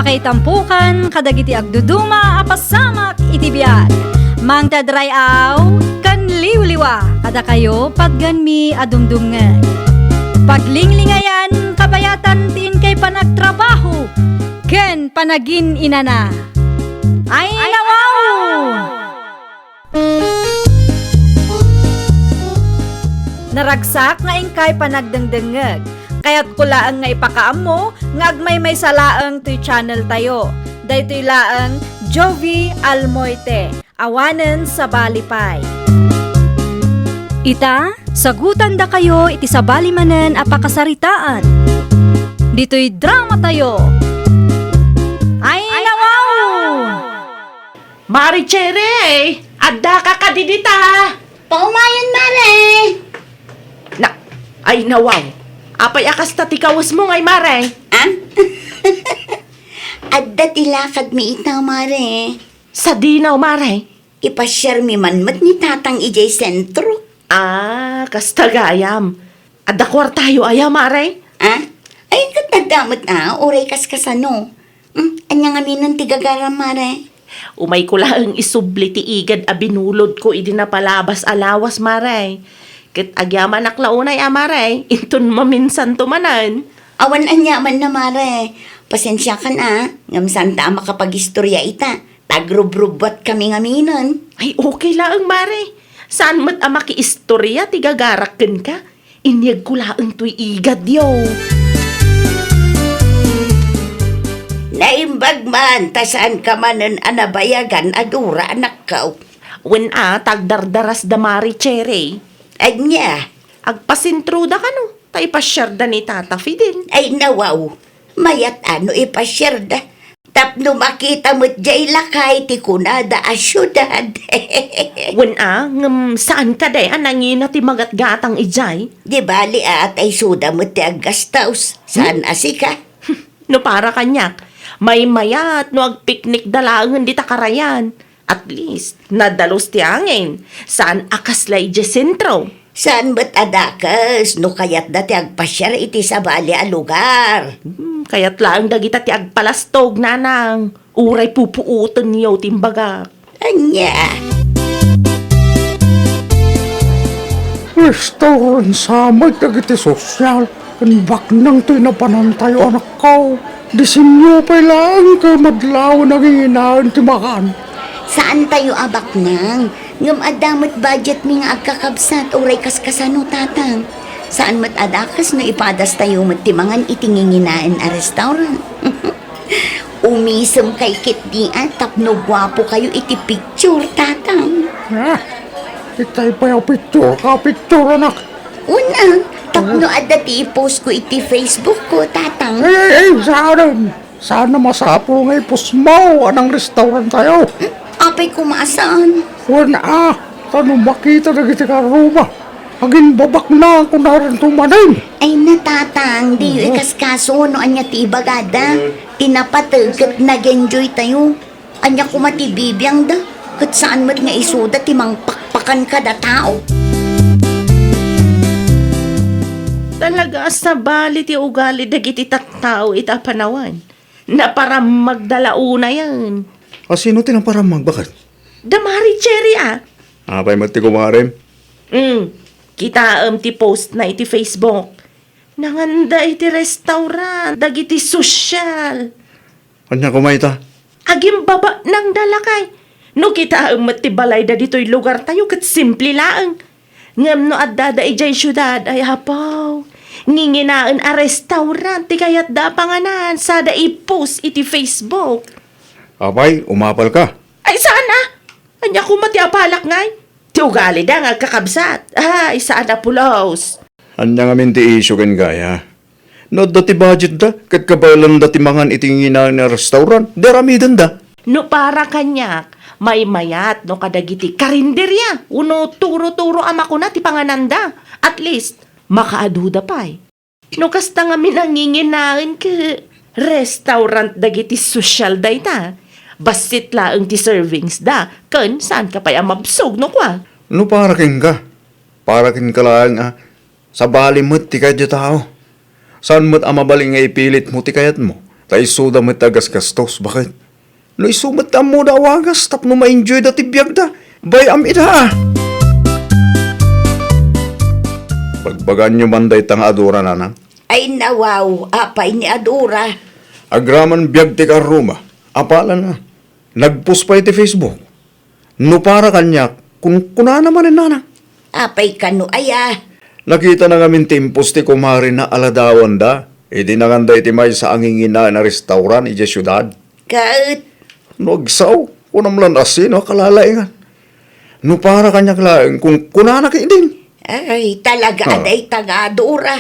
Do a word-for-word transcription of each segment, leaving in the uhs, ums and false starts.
Itampukan kadagiti agduduma a pasamak iti biag. Mangted ray-aw ken liwliwa kadakayo patgenmi a dumdumngeg. Paglinglingayan kabayatan ti inkay panagtrabaho ken panagin-inana. Ay, nawaw! Naragsak nga inkay panagdengdengngeg. Kayatko laeng nga ipakaammo nga agmaymaysa laeng toy channel tayo. Daytoy laeng Jovi Almoite, awanen sabali pay. Ita, sagutandakayo iti sabali manen a pakasaritaan. Ditoy drama tayo. Ay, nawaw! Mari Cherry, addaka kadi dita? Paumayen, Mare. Na, ay, nawaw. Apay a kasta ti kawesmo ngay, Mare? Ah? Adda ti lakadmi ita, Mare. Sadino, Mare? Ipasiarmi man met ni Tatang idiay sentro. Ah, kasta gayam. Adda kuartayo aya, Mare? Ah? Ay, ket adda met a, uray kaskasano. Hmm, ania ngaminen ti gagaram, Mare? Umayko laeng isubli ti igad a binulodko idi napalabas a lawas, Mare. Ket agyamanak la unay a, Mare, inton maminsanto manen. Awan aniamanna, Mare. Pasensiakan a, ngem saanta a makapagistoria ita. Tagrubrubbuatkami ngaminen. Ay, okay laeng, Mare. Saan met a makiistoria ti gagarak kenka. Inyegko laeng toy igadyo. Naimbag man ta saanka manen a nabayagan a dura, anakko. Wen a, tagdardaras da Mari Cherry. Ania? Agpasentroda kano, ta ipasiarda ni Tata Fidel. Ay, nawaw. Mayat a no ipasiarda. Tapno makita met jay lakay ti kunada a siudad. Wen a, ngem saan kadi a nangina ti magatgatang idiay? Di bali a, tay suda met ti aggastos. Saan a sika? No para kaniak, maymayat no agpiknikda laengen dita karayan. At least, nadalus ti angin. Saan a kasla idiay sentro. Saan met a dakes no kayatda ti agpasiar iti sabali a lugar. Hmm, kayat laeng dagita ti agpalastog, nanang. Uray pupuotenyo ti imbagak. Ania? Restaurant sa met dagiti sosyal ken baknang ti napanantayo, anakko. Disenyo pay laeng ket madlawen a nginginaen ti mangan. Saantayo a baknang, ngem adda met budgetmi nga agkakabsat uray kaskasano, Tatang. Saan met a dakes no ipadastayo met ti mangan iti nginginaen a restaurant. Umisem kay ketdi a tapno guapokayo iti picture, Tatang. Ah, itay pay a picture ka, picture, anak. Una, tapno adda ti i-post ko iti Facebook ko, Tatang. Eh, eh, saan? Saan a masapul nga i-post mo anang restaurant tayo? Hmm? Apay koma a saan? Wen a, ta no makita dagiti karruma, agimbabaknang kunarento manen. Ay na, Tatang, diyo ikaskaso no ania ti ibagada. Ti napateg ket nag-enjoy tayo. Ania koma ti bibiangda, ket saan met nga isuda ti mangpakpakan kada tao. Talaga a sabali ti ugali dagiti tattao ita a panawen. Naparammagda la unayen. A sino ti naparammag, baket? Da Mari Cherry a. Apay met ti kumarem? Hmm, kitaem ti post na iti Facebook. Nanganda iti restaurant, dagiti sosyal. Ania koma ita? Agimbabaknangda lakay. No kitaem met ti balayda ditoy lugartayo ket simple laeng. Ngem no addada idiay siudad, ay apaw, nginginaen a restaurant ti kayatda a panganan sada i-post iti Facebook. Apay, umapalka? Ay, saan a? Ania koma ti apalak ngay? Ti ugalida nga agkakabsat. Ay, saan a pulos. Ania ngamin ti issue ken gaya? No adda ti budgetda, ket kabaelanda ti mangan iti nginginaen a restaurant, di aramidenda. No para kaniak, maymayat no kadagiti karinderia, uno turo-turo a makuna ti pangananda. At least, makaaduda pay. No kasta ngamin a nginginaen ket restaurant dagiti sosyal dayta, bassit laeng ti servingsda, ken saanka pay a mabsog no kua. No para kenka, para kenka laeng a, sabali met ti kayat ti tao. Saan met a mabalin nga ipilitmo ti kayatmo. Ta isuda met ti agasgastos, baket? No isu met ti ammoda a wagas tapno ma-enjoyda ti biagda, bay-am ida a. Bagbagaanyo man dayta nga adura, nanang? Ay, nawaw, apay ni adura? Agraman biag ti karruma, apalana. Nagpost pay iti Facebook. No para kaniak, kunkunana manen, nanang. Apay kano aya? Nakitana ngamin ti impost ti kumarena a ladawanda idi nanganda iti maysa a nginginaen a restaurant idiay siudad. Ket? No agsao, kunam lan a sino a kalalaingan. No para kaniak laeng, kunkunana ketdin. Ay, talaga a dayta nga adura.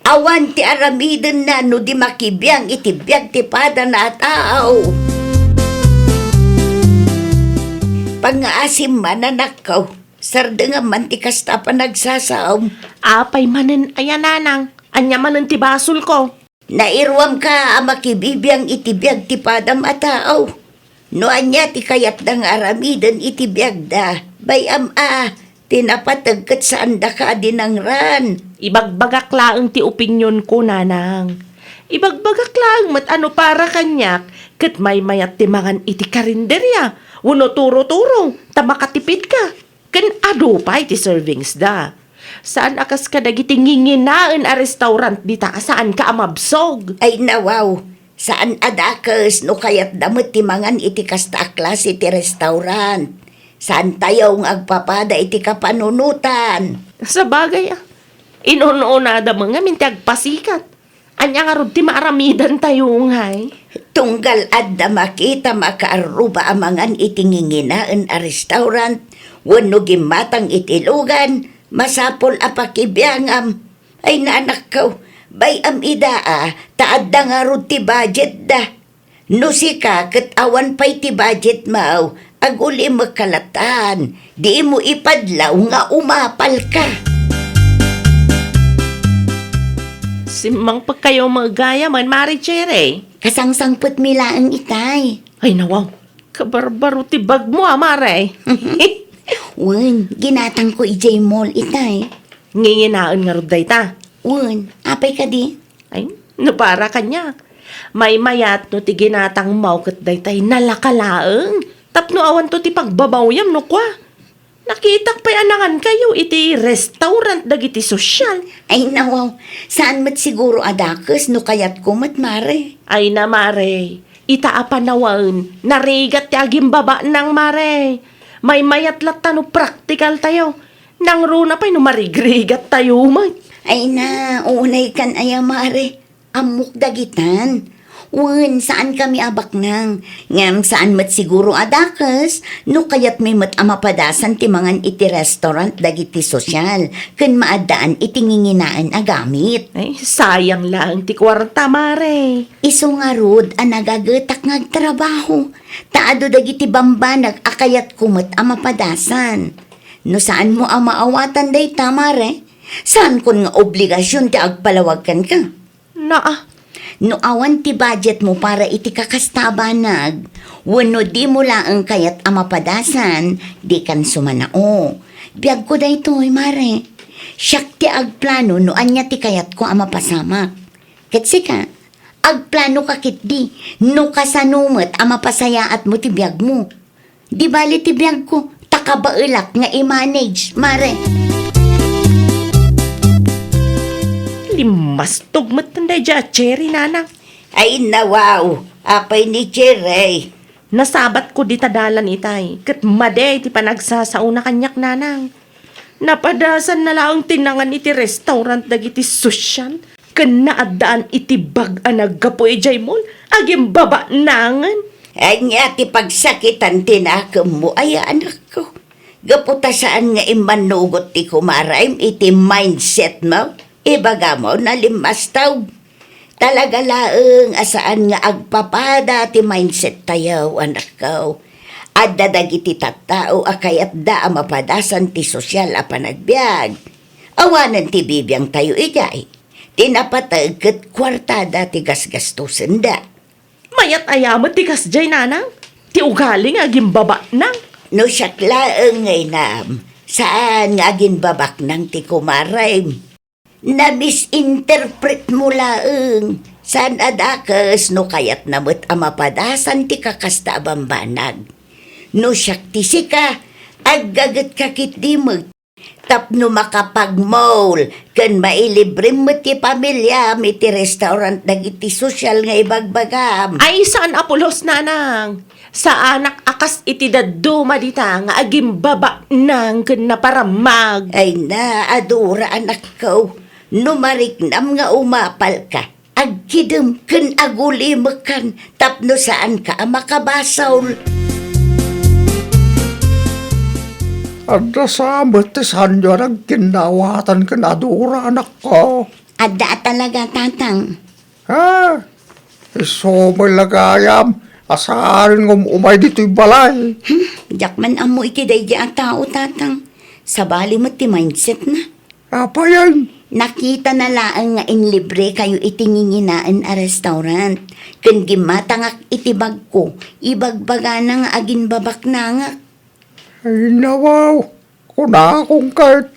Awan ti aramidenna no di makibiang iti biag ti padana a tao. Pangngaasim man, anakko. Sardengam man ti kasta a panagsasaom. Apay manen aya, nanang? Ania manen ti basolko? Nairuamka a makibibiang iti biag ti padam a tao. No ania ti kayatda nga aramiden iti biagda, bay-am a, ti napateg ket saandaka a dinangran. Ibagbagak laeng ti opinionko, nanang. Ibagbagak laeng met a no para kaniak, ket maymayat ti mangan iti karinderia, wenno turo-turo, ta makatipidka. Ken adu pay ti servingsda. Saan a kas kadagiti nginginaen a restaurant dita a saanka a mabsog. Ay, nawaw, saan a dakes no kayatda met ti mangan iti kasta a klase ti restaurant. Saantayo nga agpapada iti kapanunotan. Sabagay, a. Inun-unada met ngamin ti agpasikat. Ania ngarud ti maaramidantayo ngay? Tunggal adda makita makaarruba a mangan iti nginginaen a restaurant wenno gimmatang iti lugan, masapul a pakibiangam. Ay, nanakko, bay-am ida a, ta adda ngarud ti budgetda. No sika ket awan pay ti budgetmo, agulimek ka latan, dimo ipadlaw nga umapalka. Simmangpekkayo met gayam, Mare Cherry. Kasangsangpetmi laeng itay. Ay, nawaw, kabarbaro ti bagmo a, Mare. Wen, ginatangko idiay mall itay. Nginginaen ngarud dayta? Wen, apay kadi? Ay, no para kaniak, maymayat no ti ginatangmo ket daytay nalaka laeng tapno awanto ti pagbabawyam no kua. Nakitak pay a nangankayo iti restaurant dagiti sosyal. Ay, nawaw, saan met siguro a dakes no kayatko met, Mare. Ay na, Mare, ita a panawen, narigat ti agimbabaknang, Mare. Maymayat latta no praktikaltayo. Nangruna pay no marigrigattayo met. Ay na, unaykan aya, Mare. Ammok dagitan. Wen, saankami a baknang. Ngem saan met siguro a dakes no kayatmi met a mapadasan ti mangan iti restaurant dagiti sosyal ken maaddaan iti nginginaen a gamit. Ay, sayang laeng ti kuarta, Mare. Isu ngarud a nagagetak nga agtrabaho, ta adu dagiti bambanag a kayatko met a mapadasan. No saanmo a maawatan dayta, Mare, saankon nga obligasion ti agpalawag kenka. Naa. No awan ti budgetmo para iti kakasta a banag, wenno dimo laeng kayat a mapadasan, dikan sumanao. Biagko daytoy, Mare. Siak ti agplano no ania ti kayatko a mapasamak. Ket sika, agplanoka ketdi no kasano met a mapasayaatmo ti biagmo. Di bali ti biagko, ta kabaelak nga i-manage, Mare. Limmastog met daydiay a Cherry, nanang. Ay, nawaw, apay ni Cherry? Nasabatko dita dalan itay, ket madi ti panagsasaona kaniak, nanang. Napadasanna laeng ti nangan iti restaurant dagiti sosyal ken naaddaan iti bag a naggapu idiay mall. Agimbabaknangen. Ania ti pagsakitan ti nakemmo aya, anakko? Gapu ta saan nga immanugot ti kumarem iti mindsetmo? Ibagamo, nalimmastog. Talaga laeng a saan nga agpapada ti mindsettayo, anakko. Adda dagiti tattao a kayatda a mapadasan ti sosyal a panagbiag. Awanen ti bibiangtayo idiay. Ti napateg ket kuartada ti gasgastosenda. Mayat aya met ti kasdiay, nanang? Ti ugali nga agimbabaknang. No siak laeng nga inam, saan nga agimbabaknang ti kumarem. Na-misinterpretmo laeng. Saan a dakes no kayatna met a mapadasan ti kakasta a bambanag. No siak ti sika, aggagetka ketdi met tapno makapagmall ken mailibrem met ti pamiliam iti restaurant dagiti sosyal nga ibagbagam. Ay, saan a pulos, nanang. Saanak a kas iti dadduma dita nga agimbabaknang ken naparammag. Ay na, Adora, anakko, no mariknam nga umapalka, agkidem ken agulimekkan tapno saanka a makabasol. Adda sa met ti saanyo a nagkinnawatan ken Adora, anakko. Adda a talaga, Tatang. Ha? Isu met la gayam a saan nga um-umay ditoy balay. Hmm, diak man ammo iti daydi a tao, Tatang. Sabali met ti mindset na. Apayen? Nakitana laeng nga inlibrekayo iti nginginaen a restaurant. Ken gimmatangak iti bagko, ibagbagana nga aginbabaknangak. Ay, nawaw. Kunakon ket,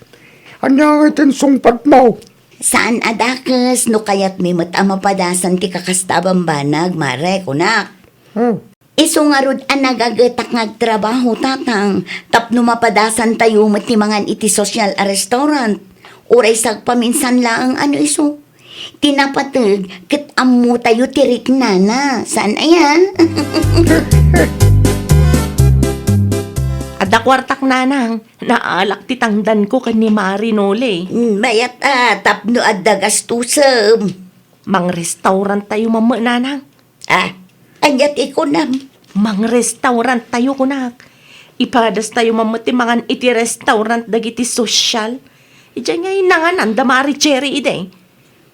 ania ngay ti insungpatmo? Saan a dakes no kayatmi met a mapadasan ti kakasta a bambanag, Mare, kunak. Hmm. Isu ngarud a nagagetak nga agtrabaho, Tatang, tapno mapadasantayo met ti mangan iti sosyal a restaurant. Uray sagpaminsan laeng a no isu ti napateg ket ammotayo ti riknana. Saan aya? Adda kuartak, nanang. Naalak ti tangdanko ken ni Mari Noli. Mm, mayat a, tapno adda gastusem. Mangrestauranttayo man met, nanang. Ah, ania ti kunam? Mangrestauranttayo, kunak. Ipadastayo man met ti mangan iti restaurant dagiti sosyal. Idiay ngay nanganan da Mari Cherry idi.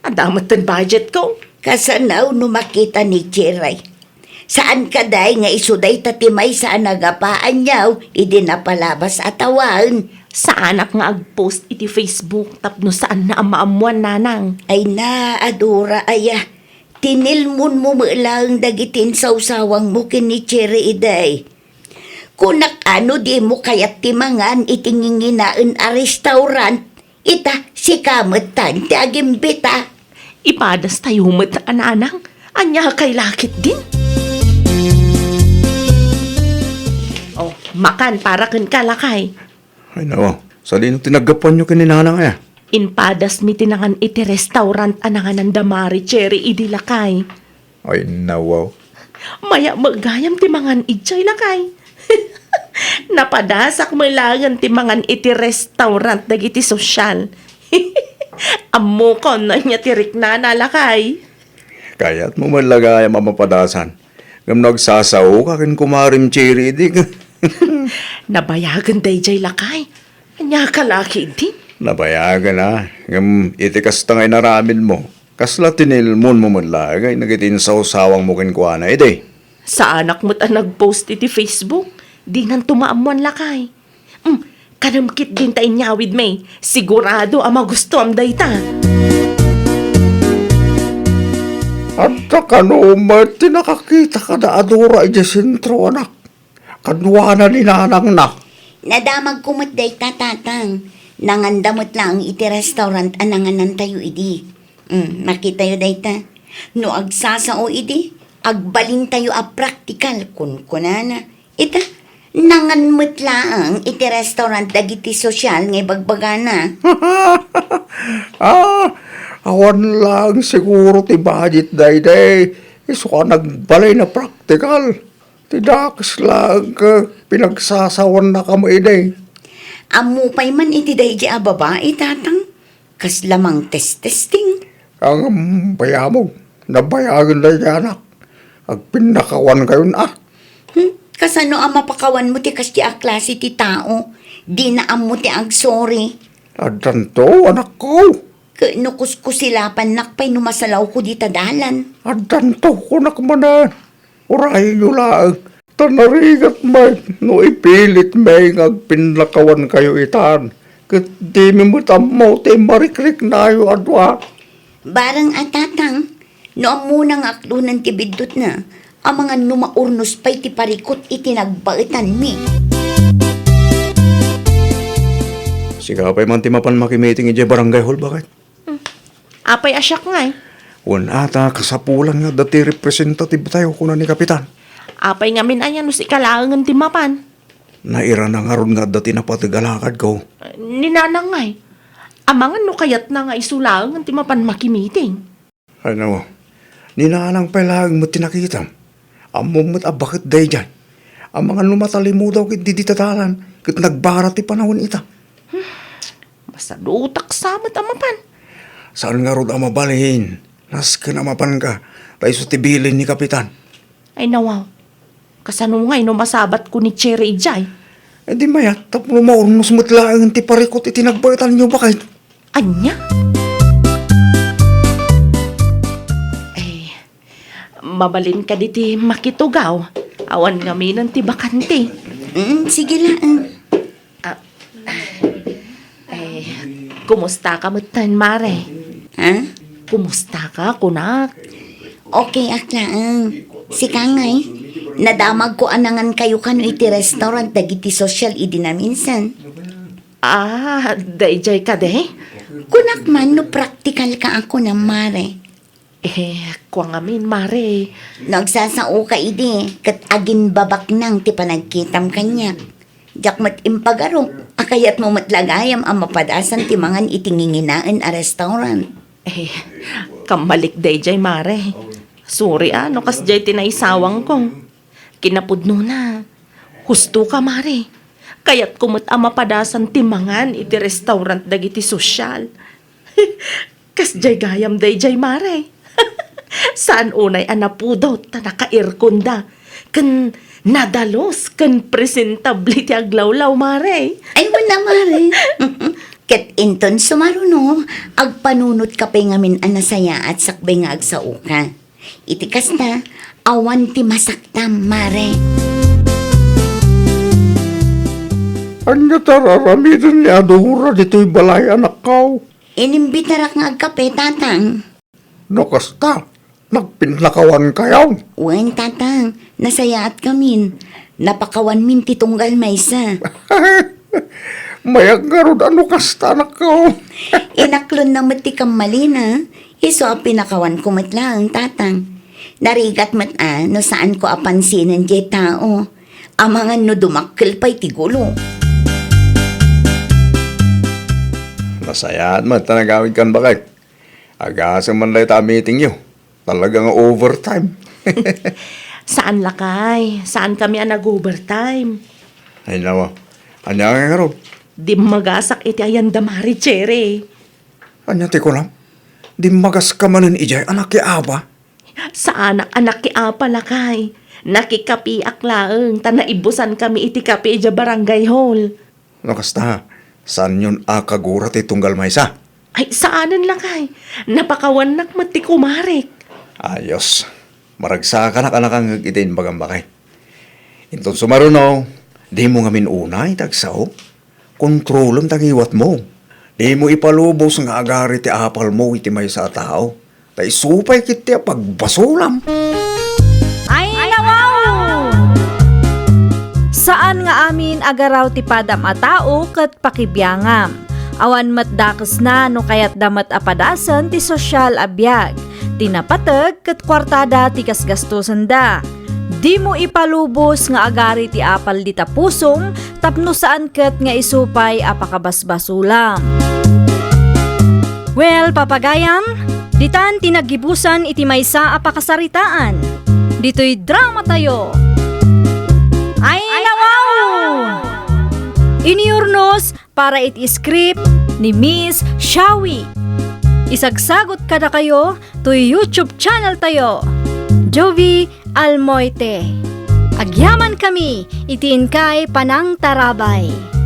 Adda met ti budgetko. Kasano no makita ni Cherry? Saan kadi nga isu dayta ti maysa a nagapa aniaw idi napalabas a tawen? Saanak nga agpost iti Facebook tapno saanna a maammoan, nanang. Ay na, Adora, aya. Tinilmonmo met laeng dagiti insawsawangmo ken ni Cherry idi. Kunak a no dimo kayat ti mangan iti nginginaen a restaurant, ita, sika met tan ti agimbita. Ipadastayo met a, nanang. Ania kay lakit din? Oh, makan para kenka, lakay. Ay, nawa. Sadino ti naggapuanyo ken ni nanang, aya? Impadasmi ti nangan iti restaurant a nanganan da Mari Cherry idi, lakay. Ay, nawa. Mayat met gayam ti mangan idiay, lakay. Napadasak met laengen ti mangan iti restaurant dagiti sosyal. Ammokon no ania ti riknana, lakay. Kayatmo met la gayam a mapadasan. Ngem no agsasaoka ken kumarem Cherry idi. Nabayagen daydiay, lakay. Ania ka laki idi? Nabayagen a. Ngem iti kasta nga inaramidmo, kasla tinilmonmo met laeng dagiti insawsawangmo kenkuana idi? Saanak met a nagpost iti Facebook. Dinanto maammoan, lakay. Hmm, kanem ketdin ta inyawidmi. Sigurado a magustuam dayta. Adda kano met ti nakakita kada Adora idiay sentro, anak. Kaduana ni nanangna. Nadamagko met dayta, Tatang. Nanganda met laeng iti restaurant a nanganantayo idi. Hmm, makitayo dayta. No agsasao idi, agbalintayo a praktikal, kunkunana. Ita, nangan met laeng iti restaurant dagiti sosyal nga ibagbagana. Ah, awan laeng siguro ti budget daydiay. Isu a nagbalin a praktikal. Ti dakes laeng ket pinagsasawanna kamo idi. Ammo pay man iti daydi a babai, Tatang. Kasla mangtestesting. Ngem, bayamon, nabayagen daydi anak. Agpinnakawan kayon a. Hmm? Kasano a mapakawanmo ti kasdi a klase ti tao? Dina ammo ti agsorry. Addanto, anakko. Ket no kuskusilapannak pay no masalawko dita dalan. Addanto, kunak manen. Urayyo laeng. Ta narigat met no ipilitmi nga agpinnakawankayo itan, ket dimi met ammo ti marikriknayo a dua. Bareng a, Tatang, no ammona nga aklonen ti biddutna, amangan no maurnos pay ti parikut iti nagbaetanmi. Sika pay man ti mapan makimiting idiay barangay hall, baket? Hmm. Apay a siak ngay? Wen ata, kasapulan nga adda ti representative tayo, kuna ni Kapitan. Apay ngamin aya no sika laengen ti mapan? Nairana ngarud nga adda ti napateg a lakadko. Ni Nanang ngay, amangan no kayatna nga isu laengen ti mapan makimiting. Ay, nawa. Ni Nanang pay laeng met ti nakitam. Ammom met a baket daydiay. Amangan no matalimudaw ket didi tatalan, ket nagbara ti panawen ita. Masadutak sa met a mapan. Saan ngarud a mabalin? Nasken a mapanka, ta isu ti bilin ni Kapitan. Ay, nawaw. Kasano ngay no masabatko ni Cherry idiay? Eh, di mayat, tapno maurnos met laeng ti parikut iti nagbaetanyo, baket. Ania? Eh, mabalin kadi ti makitugaw? Awan ngaminen ti bakante. Mm, sige laeng. Ah, eh, kumusta ka metten, Mare? Ha? Kumusta ka, kunak? Okay ak laeng. Sika ngay, nadamagko a nangan kayo kano iti restaurant dagiti sosyal idi naminsan. Ah, daydiay kadi? Kunak man no praktikal ka a kunam, Mare. Eh, kua ngamin, Mare. No agsasaoka idi, ket agimbabaknang ti panagkitam kaniak. Diak met impagarok a kayatmo met la gayam a mapadasan ti mangan iti nginginaen a restaurant. Eh, kammalik daydiay, Mare. Sorry, ah, no kasdiay ti naisawangko. Kinapudnona, husto ka, Mare. Kayatko met a mapadasan ti mangan iti restaurant dagiti sosyal. Kasdiay gayam daydiay, Mare. Saan unay a napudot ta naka-airconda. Ken nadalus ken presentable ti aglawlaw, Mare. Ay, wala, Mare. Ket inton sumaruno, agpanunot ka pay ngamin a nasayaat sakbay nga agsaoka. Iti kasta, awan ti masaktam, Mare. Ania ti ar-aramiden ni Adora ditoy balay, anakko? Inimbitarak nga agkape, Tatang. No kasta, nagpinnakawan kayo? Wen, Tatang, nasayaat kamin. Napakawan min ti tunggal maysa. Mayat ngarud a no kasta, anakko. Inaklonna met ti kammalina, isu a pinakawanko met laeng, Tatang. Narigat met a no saanko a pansinen diay tao. Amangan no dumakkel pay ti gulo. Nasayaat met ta nagawidkan, baket. Agasem man dayta a meetingyo. Talaga nga overtime. Saan, lakay. Saan kami a nag-overtime. Ay, nawa. Ania nga ngarud? Dimmagasak iti ayan da Mare Cherry. Ania ti kunam? Dimmagaska manen idiay a nakiapa? Saanak a nakiapa, lakay. Nakikapiak laeng, ta naibusan kami iti kape idiay barangay hall. No kasta, saanyon a kagura ti tunggal maysa? Ay, saanen, lakay. Napakawannak met ti kumarek. Ayos. Maragsakanak a nakangngeg iti imbagam, baket. Inton sumaruno, dimo ngamin unay ti agsao. Kontrolem ta ngiwatmo. Dimo ipalubos nga agari ti apalmo iti maysa a tao. Ta isu pay ketdi a pagbasolam. Ay, nawaw! Saan nga amin a garaw ti padam a tao ket pakibiangam. Awan met dakesna no kayatda met a padasen ti sosyal a biag. Ti napateg ket kuartada ti gasgastosenda. Dimo ipalubos nga agari ti apal dita pusom tapno saan ket nga isu pay a pakabasbasolam. Well, papagayam, ditan ti naggibusan iti maysa a pakasaritaan. Ditoy drama tayo. Ay, nawaw! Iniurnos para iti script ni Miss Shawi. Isagsagot kadakayo toy YouTube channel tayo, Jovie Almoite. Agyaman kami iti inkay panangtarabay.